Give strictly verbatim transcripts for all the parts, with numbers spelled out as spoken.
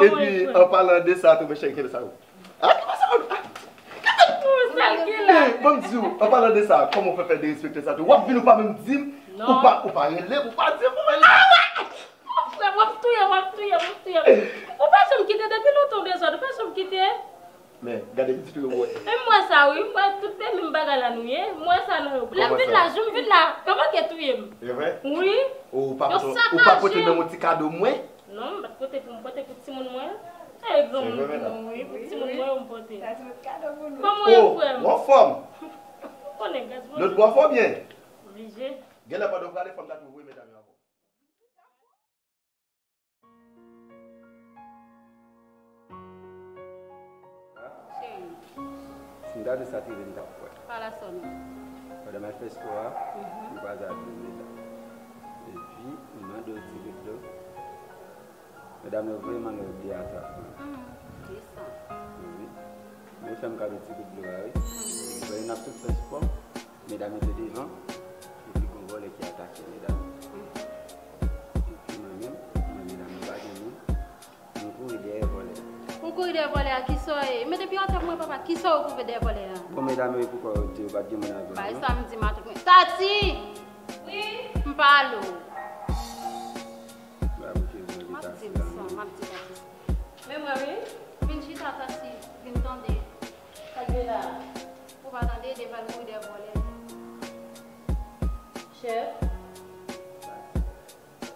Epi, an palan de sa tou, monchè, kenbe sa tou. Ah, kenbe sa tou. Ah, kenbe. Sa l gen la. Men, ban m di w, an palan de sa, kòman w fè fè derespekte sa tou? W ap vin ou pa menm di m, ou pa, ou pa rele m, ou pa di m, ou pa... Ah, wè! Frè, w ap touye m, w ap touye m, w ap touye m. Ou pa janm kite depi lontan w dezòd, ou pa janm kite. Men, gade pitit ou yo wè. E m wè sa wi, m wè tout peyi m bagay la nou ye. M wè sa nou yo. Lè m vin la, jou m vin la, yo manke touye m. E vre? Wi. Ou pa pote, ou pa pote menm yon ti kado mwen? Non, m pa t pote pou m pote pou timoun mwen. E granmoun pou mwen, wi, pou timoun mwen yo m pote. Kòman w ye, frè m? Ou anfòm? Ou konnen gaz manje. Lòt bò fò byen. Oblije. Genlè pandan w prale, fò m ta tou voye medam yo avè w. Cheri. Si m ta di sa te vre, m t ap kwè. Pala sò non. Pandan m al fè spò a, m kwaze ak de medam. Epi, m mande yo ti gout dlo. Medam yo vle mande yo de a twa fwa. Wi. Men fè m kado ti gout dlo a, wi. Epi, pandan n ap sot fè spò, medam yo te devan. Epi, gon vòlè ki atake medam yo. Epi mwen menm, mwen medam yo pa gen moun, m kouri dèyè vòlè a. Ou kouri dèyè vòlè a, kisa w ye? Men depi atè mwen, papa, kisa w kouri dèyè vòlè a? Bon, medam yo, e poukò yo di yo pa t gen moun avè yo? Bay sa m di matant mwen. Tati! Wi? M pale w. M ap di m sa, m ap di Tati sa. Men mwen, wi. Vin chita, Tati. Vin tande. Sa k gen la? Ou pa tande, devan l kouri dèyè vòlè. Chèf.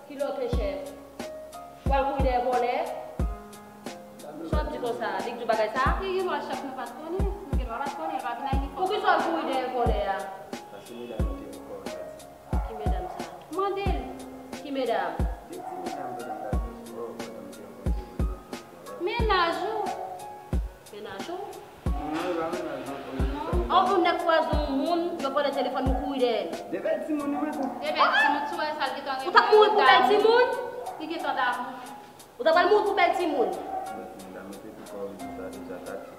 Kilòk e chèf. W al kouri dèyè vòlè. Sa w ap di konsa? Li k di w bagay sa? Li gen dwa chèf nou pa t konnen. Nou gen dwa pa t konnen. Li pa vin ak inifòm. Poukisa w al kouri dèyè vòlè a? Paske medam yo te ankò, Tati. Ki medam sa? Mande l. Ki medam? De ti medam pandan m t ap fè spò, pandan m te ankò te vin nan fè spò a. Mennaj ou? Mennaj ou? Non, e pa mennaj mwen, fò m di sa. An, yon nèg kwaze yon moun, yo vòlè telefòn, ou kouri dèyè l. De bèl timoun, wi, mwen tou. De bèl timoun, sou wè sa l gentan gen. Ou t ap mouri pou bèl timoun? Li gentan damou. Ou ta pral mouri pou bèl timoun. Bèl timoun, damou, se pou kò w di sa deja, Tati.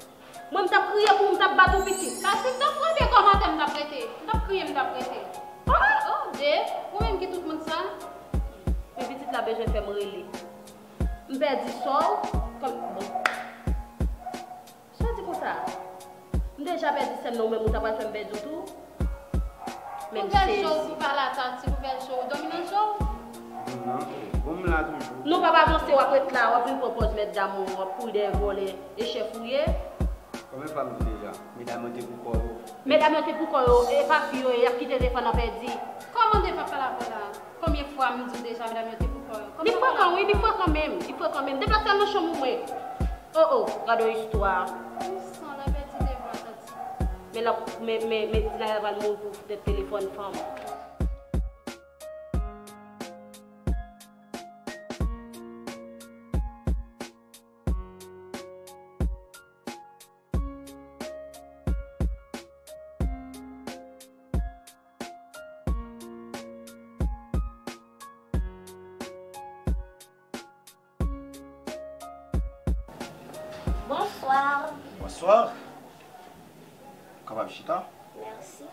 Mwen, m t ap kriye pou ou, m t ap bat ou pitit. Tati, m t ap frape kòmantè, m t ap rete. M t ap kriye, m t ap rete. Ah! Oh, de, ou menm ki tout moun sa? Men pitit la bezwen fè m rele. M pèdi sò w, kòm, bon. Sa w di konsa? M deja pèdi sè m nan, ou menm ou ta pral fè m pèdi w tou? Men m sezi. Pou bèl cho ou pa la, Tati, pou bèl cho ou. Dòmi nan cho ou? Non, bon, m la toujou. Non, pa, pa avanse, w ap ret la, w ap vin pran pòz mèt dam ou, w ap kouri dèyè vòlè, e chèf ou ye. Konbyen fwa m di w deja? Medam yo te pou kò yo. Medam yo te pou kò yo, e pa fi yo ye, y ap kite telefòn nan pèdi. Kòman de pa pale avè w la? Konbyen fwa m di w deja, medam yo te pou kò yo? Li frekan, wi, li frekan menm, li frekan menm. Deplase al nan chanm ou mwen. Oh, oh, gade yon istwa. Ou san la pèdi devwa, Tati. Men l ap, men, men, men, di la pral mouri pou foutèt telefòn fanm. Bonswa. Bonswa. Ou kapab chita. Mèsi.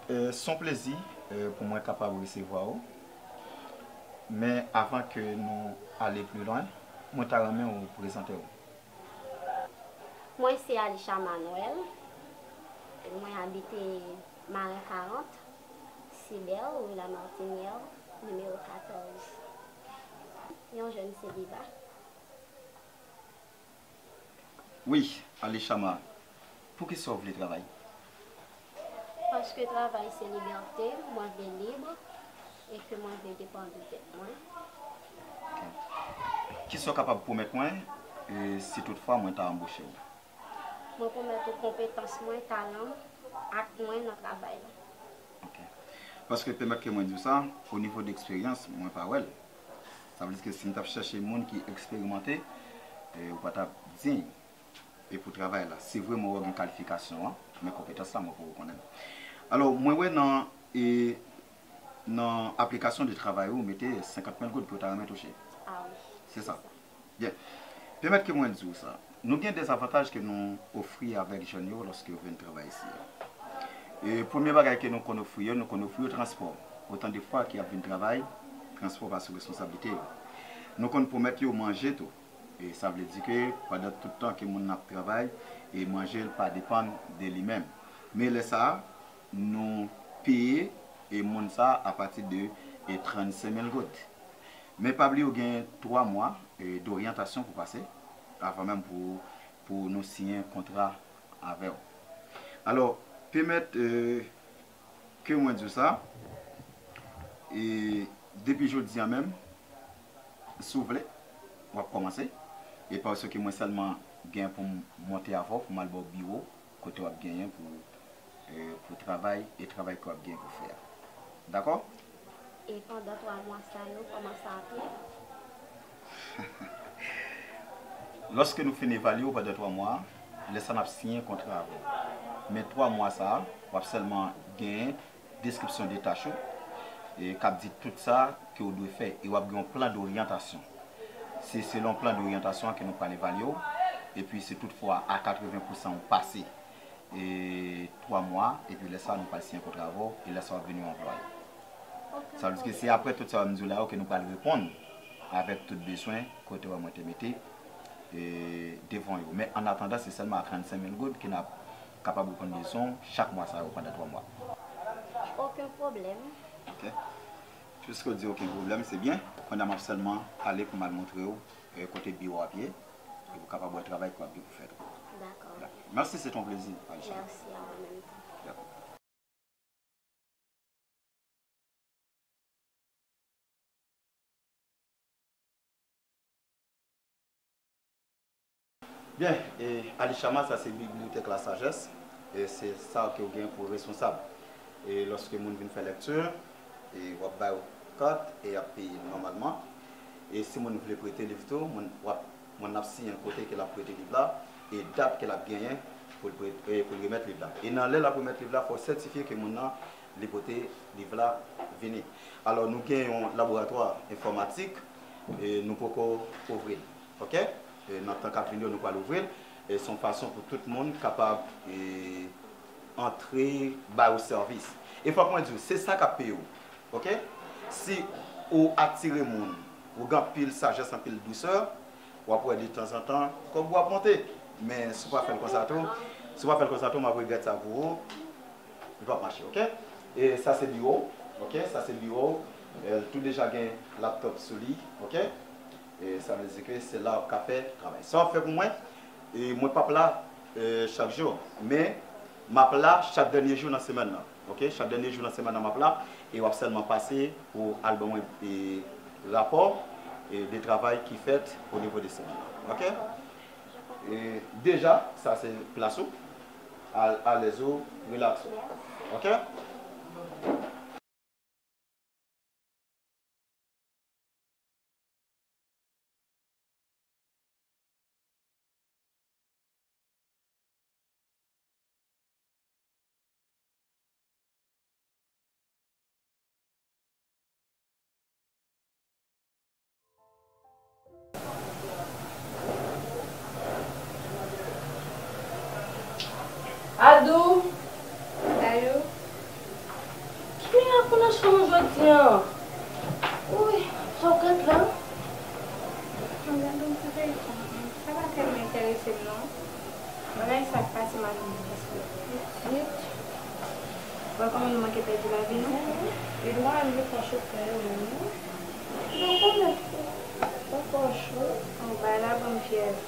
E, se yon plezi, e, pou mwen kapab resevwa w. Men avan ke nou ale pli lwen, mwen ta renmen ou prezante w. Mwen se Alicha Manuel. Mwen abite Maren karant, Sibèl, ri Lamartinyè, nimewo katòz. Yon jèn seliba. Wi, Alichama, poukisa w vle travay? Paske travay se libète, mwen vle lib, e ke mwen vle depann de tèt mwen. Ok. Kisa w kapab pwomèt mwen, e, si toutfwa mwen ta anboche w? Mwen pwomèt ou konpetans mwen, talan m, ak mwen nan travay la. Ok. Paske pèmèt ke mwen di w sa, o nivo de eksperyans, mwen pa wè l. Sa vle di ke si m t ap chèche moun ki eksperimante, e, ou pa t ap diy. E pou travay la, se vre mwen wè w gen kalifikasyon an, men konpetans la mwen poko konnen. Alò, mwen wè nan, e, nan aplikasyon de travay ou, ou mete senkant mil goud ke w ta renmen touche. Ah wi. Se sa. Byen. Pèmèt ke mwen di w sa. Nou gen de zavantaj ke nou ofri avèk jèn yo lòske yo vin travay isi a. E premye bagay ke nou konn ofri yo, nou konn ofri yo transpò. Otan de fwa ke y ap vin travay, Transpò pa sou responsablite yo. Nou konn pwomèt yo manje tou. E sa vle di ke pandan tout tan ke moun nan ap travay, e manje l pa depann de li menm. Men lè sa a, nou peye e moun sa a apati de e trannsenk mil goud. Men pa bliye w gen twa mwa e doryantasyon pou pase avan menm pou, pou nou siyen kontra avè w. Alò, pèmèt e, ke mwen di w sa, e depi jodi a menm, si w vle, w ap kòmanse. E paske mwen sèlman gen pou m monte avè w, pou m al ba w biwo, kote w ap genyen pou, e, pou travay, e travay ke w ap genyen pou fè a. Dakò? E pandan twa mwa sa yo, kòman sa ap ye? Lòske nou fin evalye w pandan twa mwa, lè sa n ap siyen kontra avè w. Men twa mwa sa a, w ap sèlman genyen deskripsyon de tach ou, e k ap di tout sa ke w dwe fè, e w ap gen yon plan doryantasyon. Se selon plan doryantasyon an ke nou pral evalye w, epi si toutfwa a katreven pousan ou pase e twa mwa, epi lè sa a nou pral siyen kontra avè w, e lè sa a w ap vin yon anplwaye. Sa vle di ke se apre tout sa yo m di w la yo ke nou pral reponn avèk tout bezwen kote wè mwen te mete e, devan yo. Men an atandan, se sèlman a trannsenk mil goud ke n ap kapab reponn bezwen w chak mwa sa yo pandan twa mwa. Okenn pwoblèm. Ok. Piske w di okenn pwoblèm, se byen. Kounye a m ap sèlman ale pou m al montre w e, kote biwo a ap ye, e pou w kapab wè travay ke w ap gen pou fè tou. Dakò. Dakò. Mèsi, se te yon plezi, Aisha. Mèsi, a mwen menm tou. Dakò. Byen, e, Alishama, sa se bibliyotèk lasajès. E se sa ke w gen pou responsab. E lòske moun vin fè lèkti, e w ap ba yo kat e y ap peye nòmalman. E si moun vle prete liv tou, moun, w ap, moun ap siyen kote ke l ap prete liv la, e dat ke l ap genyen pou l pre-, e pou l remèt liv la. E nan lè l ap remèt liv la, fò w sètifye ke moun nan li pote liv la vini. Alò, nou gen yon laboratwa enfòmatik, e nou poko ouvri l. Ok? E nan tan k ap vini yo, nou pral ouvri l. E se yon fason pou tout moun kapab, e, antre, ba yo sèvis. E fòk mwen di w, se sa k ap peye w. Ok? Si ou atire moun, ou gen anpil sajès, anpil dousè, w ap wè detanzantan, kòb ou ap monte. Men si w pa fè l konsa tou, si w pa fè l konsa tou, m ap regrèt sa pou ou. Li p ap mache, ok? E sa se biwo w, ok? Sa se biwo w. E, l tou deja gen laptop sou li, ok? E sa vle di ke se la w ap ka fè travay. Sa w ap fè pou mwen, e mwen p ap la, e, chak jou, men m ap la chak dènye jou nan semèn nan, ok? Chak dènye jou nan semèn nan m ap la, e w ap sèlman pase pou al ban mwen, e, rapò, e, de travay ki fèt o nivo de semèn nan, ok? E deja, sa se plas ou. Al, alèz ou, rilaks ou. Ok? Adou! Dayou! Ki ap nan chanm ou jodi a? Woy, sa w gad la? Mwen gade yon ti feyton. Sa pa tèlman enterese m non. Bagay sa k pase madanm nan paske pitit. Wè kòman nou manke pèdi lavi nou. Li dwe al jwe fò chofè yo menm non. Mwen konnen fò fò cho. An bay la ban m fyèv.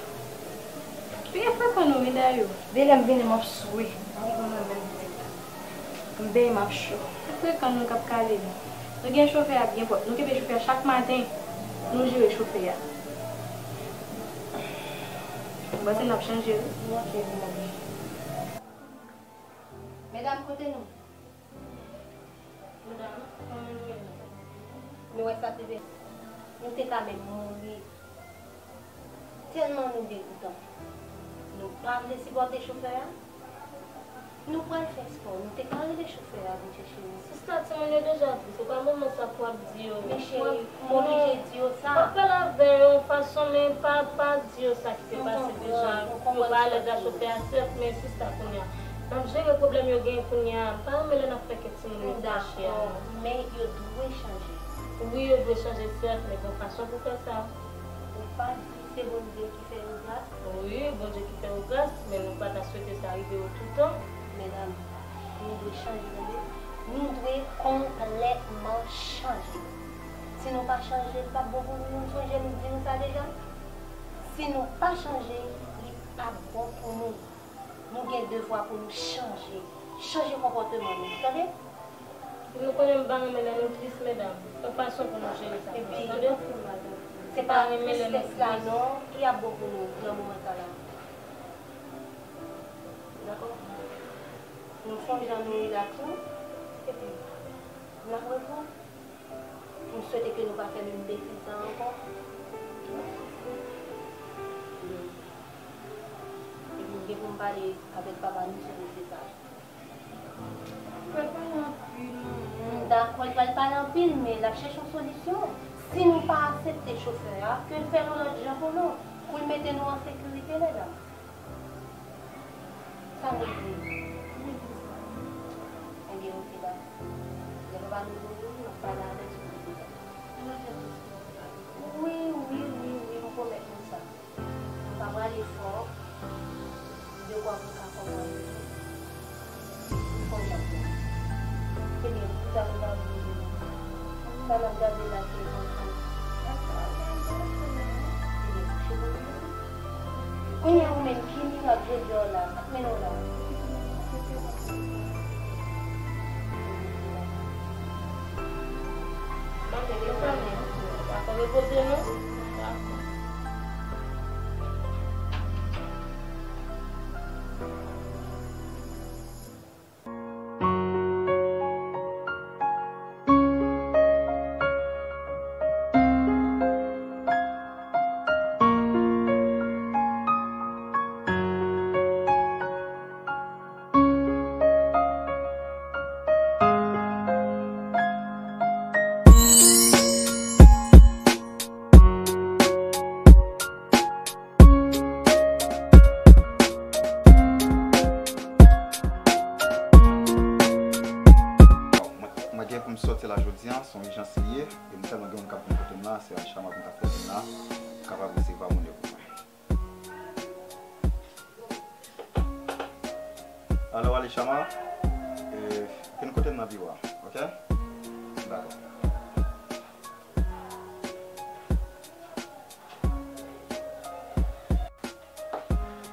Li gen frekan non wi Dayou. Depi lè m vini m ap swe. Mwen konnen menm. M benyen m ap cho. Tout frekan nou k ap kale nou. Nou gen chofè a byen pwòp. Nou kenbe chofè a chak maten. Nou jere chofè a. M panse n ap chanje wi. Ok, mwen. Medam, kote nou? Medam, kòman nou ye la? Nou wè sa te vin. Nou te ka menm mouri. Tèlman nou degoutan. Nou pa vle sipòte chofè a. Nou pral fè spò. Nou te ka rele chofè a vin chèche nou. Sista, timoun yo deja tris. Se pa moman sa pou w ap di yo. Men cheri, m oblije di yo sa. W ap pale avè yo yon fason, men pa, pa di yo sa ki te pase deja. Yo pa alèz a chofè a, sèt, men sista kounye a. N ap jere pwoblèm yo genyen kounye a. M pa renmen lè n ap fè kè timoun yo fache a non. Men yo dwe chanje. Wi, yo dwe chanje, sèt, men gen yon fason pou fè sa. Ou pa di se Bondye ki fè yo gras? Wi, Bondye ki fè yo gras, men nou pa ta swete sa rive yo toutan. Medam, nou dwe chanje, tande. Nou dwe konplètman chanje. Si nou pa chanje, li p ap bon pou nou. Nou sonje m di nou sa deja? Si nou pa chanje, li p ap bon pou nou. Nou gen devwa pou nou chanje. Chanje konpòteman nou, tande? Nou konnen m pa renmen lè nou tris, medam. Yon fason pou nou jere sa, tande? Epi, se pa tristès la non ki ap bon pou nou nan moman sa la. Dakò? Nou fè yon jan nou rilaks nou, epi n ap reprann. M swete ke nou pa fè menm betiz sa ankò. Epi m gen pou m pale avèk papa nou sou dosye sa. Pral pale anpil, manman. M dakò, l pral pale anpil, men l ap chèche yon solisyon. Si nou pa aksepte chofè a, ke l fè yon lòt jan pou nou, pou l mete nou an sekirite, medam. Sa nou di? Ebyen, oke, dakò. Lè papa nou vini, m ap pale avè l sou dosye sa. Wi, wi, wi, wi, m pwomèt nou sa. M pa prale fò, m dekwa pou m ka konprann nou. M fè yon jan pou nou. Ebyen, pou sa nou ta vle, sa n ap gade la, se yon jan. Ebyen, kouche pou nou. Kounye a ou menm, ki mirak Jezi w la, k ap mennen w la? Mande, mezanmi, pa fè repoze nou. Mwen, mwen gen pou m sòti la jodi a, se yon ijans li ye, e m tèlman gen moun k ap vin kote m la, se Alishama pou m ta fè vin la, pou kapab resevwa moun yo pou mwen. Alò, Alishama, e, vin kote m nan biwo a, oke? Dakò.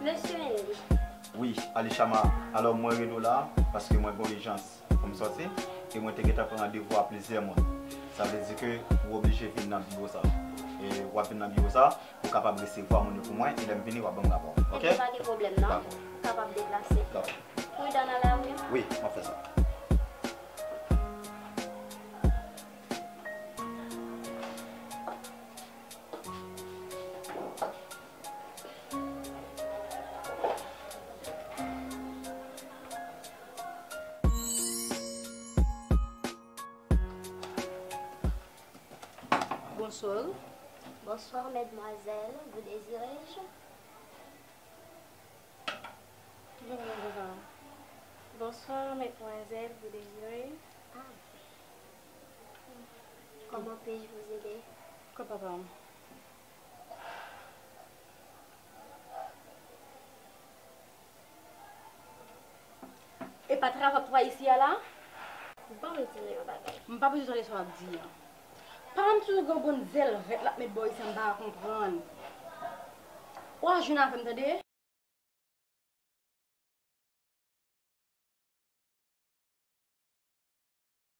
Mesye Henry. Wi, Alishama. Alò, mwen rele w la, paske mwen gen yon ijans pou m sòti, e mwen te gentan pran randevou a plizyè moun. Sa vle di ke ou oblije vin nan biwo sa. E w ap vin nan biwo sa, ou kapab resevwa moun yo pou mwen, e lè m vini, w ap ban m rapò. Oke? Ebyen, pa gen pwoblèm, non. Dakò. Ou kapab deplase. Dakò. Pridan nan lari. Wi, m ap fè sa. Bonsoir. Bonsoir, mademoiselle. Vous désirez-je? Ki jan w konn konsa? Bonsoir, mademoiselle. Vous désirez? Ah. Comment puis-je vous aider? Kò papa m. E pa travay w ap travay isi a la? Ban m di nou yon bagay. M pa bezwen tande sa w ap di a. Papa m toujou gen yon bann zèl vèt l ap met bò isi a, m pa konprann. W a jwenn avè m, tande?